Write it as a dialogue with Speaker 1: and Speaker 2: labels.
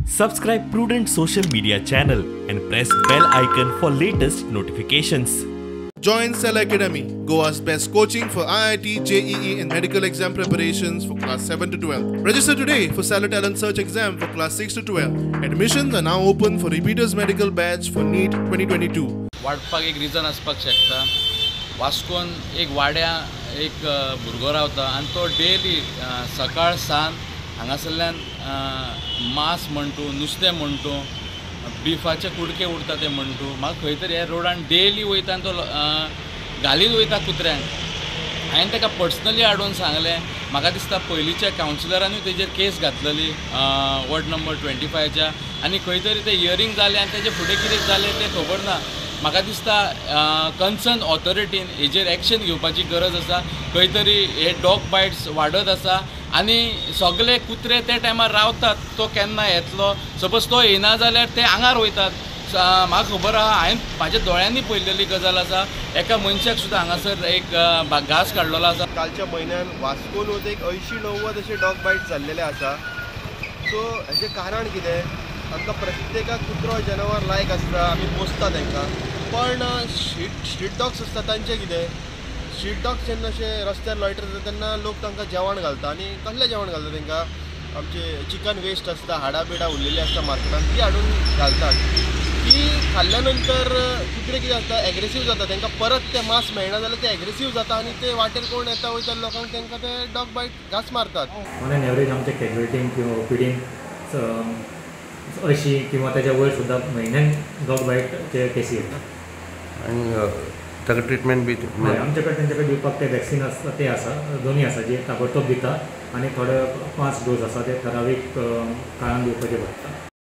Speaker 1: Subscribe Prudent social media channel and press bell icon for latest notifications.
Speaker 2: Join Cell Academy, Goa's best coaching for IIT, JEE and medical exam preparations for class 7 to 12. Register today for Cellar Talent Search exam for class 6 to 12. Admissions are now open for repeaters medical batch for NEET 2022.
Speaker 3: वाडपाक एक reason आसपाक शकता. वास्कोन एक वाड्या एक भुरगो रावता आनी तो डेली सकाळ सान हांगासरल्यान मांस म्हणटू, नुस्तें म्हणटू, बिफाचे कुडके उरता ते म्हणटू. म्हाका खंय तरी ह्या रोडान डेली वयता आनी तो घालीत वयता कुत्र्यांक. हांवें ताका पर्सनली हाडून सांगलें. म्हाका दिसता पयलींच्या कावन्सिलरानूय तेजेर केस घातलेली वॉर्ड नंबर 25च्या आनी खंय तरी ते हियरींग जालें आनी तेजे फुडें कितें जालें तें खबर ना. म्हाका दिसता कन्सर्न ऑथॉरिटीन हेजेर एक्शन घेवपाची गरज आसा. खंय तरी हे डॉग बायट्स वाडत आसा आनी सगळे कुत्रे त्या टायमार रावतात. तो केन्ना येतलो, सपोज तो येना जाल्यार ते आंगार वयतात. म्हाका खबर आहा, हांवें म्हाज्या दोळ्यांनी पळयलेली गजाल आसा. एका मनशाक सुद्दां हांगासर एक घास काडलेलो आसा.
Speaker 4: कालच्या म्हयन्यान वास्कोनूच एक 80-90 अशे डॉग बायट्स जाल्लेले आसा. सो हेजें कारण कितें, आमकां प्रत्येकाक कुत्रो जनावर लायक आसता, आमी पोसता तांकां. पण स्ट्रीट डॉग्स आसता तांचें कितें, स्ट्रीट डॉग्स जेन्ना अशे रस्त्यार लॉयटर जाता तेन्ना लोक तांकां जेवण घालता. आनी कसलें जेवण घालता तांकां, आमचें चिकन वेस्ट आसता, हाडां बिडां उरलेलीं आसता मार्केटान, ती हाडून घालतात. ती खाल्ल्या नंतर कुत्रे कितें जाता, एग्रेसीव जाता. तांकां परत तें मांस मेळना जाल्यार ते एग्रेसीव जाता आनी ते वाटेर कोण येता वयता लोकांक तांकां ते डॉग बायट घास मारतात.
Speaker 5: ऑन एन एवरेज आमच्या कॅज्युअलिटीन किंवा ओपीडीन 80 किंवा त्याच्या वयर सुद्दां म्हयन्यान डॉग बायटचे केसी येतात.
Speaker 6: आनी ताका ट्रिटमेंट बी
Speaker 5: आमचे कडेन तेंचे कडेन दिवपाक ते वॅक्सीन आसता ते आसा, दोनूय आसा, जे ताबडतोब दिता आनी थोडे 5 डोस आसा ते ठरावीक काळान दिवपाचे पडटा.